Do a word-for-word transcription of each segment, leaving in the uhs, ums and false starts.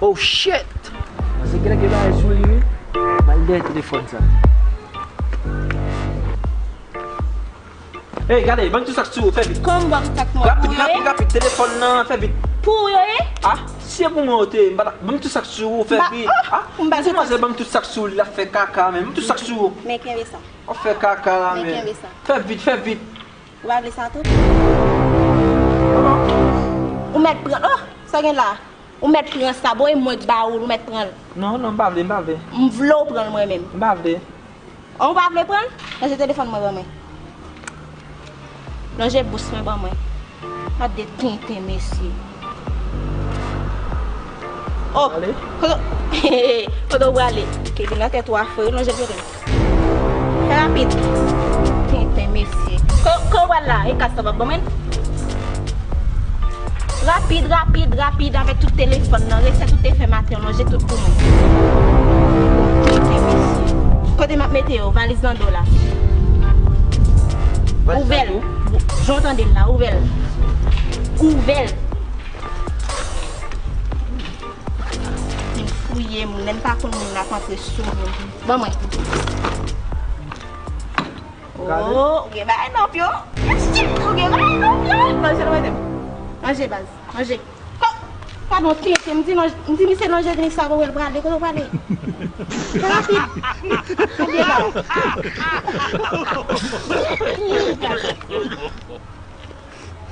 Oh shit! Manzè genlè gen bagay sou li, wi. M al dèyè telefòn sa. Ey, gade, ban m tout sa k sou ou, fè vit. Kòman m ba tout sa k mwen pou yo ye? Rapid, rapid, rapid, telefòn nan, fè vit. Pou yo ye? Ah, si e pou mwen ou te ye, m pa ta, ban m tout sa k sou ou, fè vit. Ah, m ba tout sa. Manzè, ban m tout sa k sou ou, l ap fè kaka, men. Ban m tout sa k sou ou. Men kenbe sa. W ap fè kaka la, men. Men kenbe sa. Fè vit, fè vit. Ou pa vle sa tou? Ou mèt pran. Oh, sa gen la? Ou mèt pran sa, bon, e mwen k ba ou l, ou mèt pran l. Non, non, m pa vle, m pa vle. M vle w pran l mwen menm. M pa vle. An, ou pa vle pran l? Lonje telefòn mwen ban mwen. Lonje bous mwen ban mwen. Gad de tenten, mesye. Oh, ale. Kote, kote w prale? Ke vin nan tèt ou a fre, lonje vire. Fè rapid. Tenten, mesye. Ko, ko w al la? E kas sa w ap ban mwen? Rapid, rapid, rapid, avèk tout telefòn nan. Resèt ou te fè maten, lonje tout pou mwen. Tenten, mesye. Kote m ap mete yo? Valiz nan do la. Ouvè l. Jan w tande l la, ouvè l. Ouvè l. Moun fouye moun, lè n pa konn moun ap antre sou moun. Ban mwen. Oh, ou gen bagay nan pye w. Ou gen bagay nan pye w. Manje nan manje. Manje, baz. Manje. Ko, padon, tenten, m di non, m di misye lonje vini sa, kote l prale, kote w prale? Rapid. Manje la.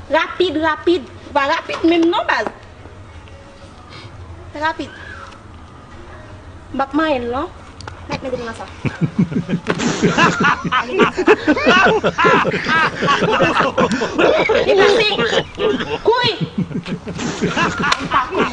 Rapid, rapid. Ou pa rapid menm non, baz. Rapid. M p ap manyen l non. Mèt mete m nan sa. Li pase. Kouri. M pa kouri.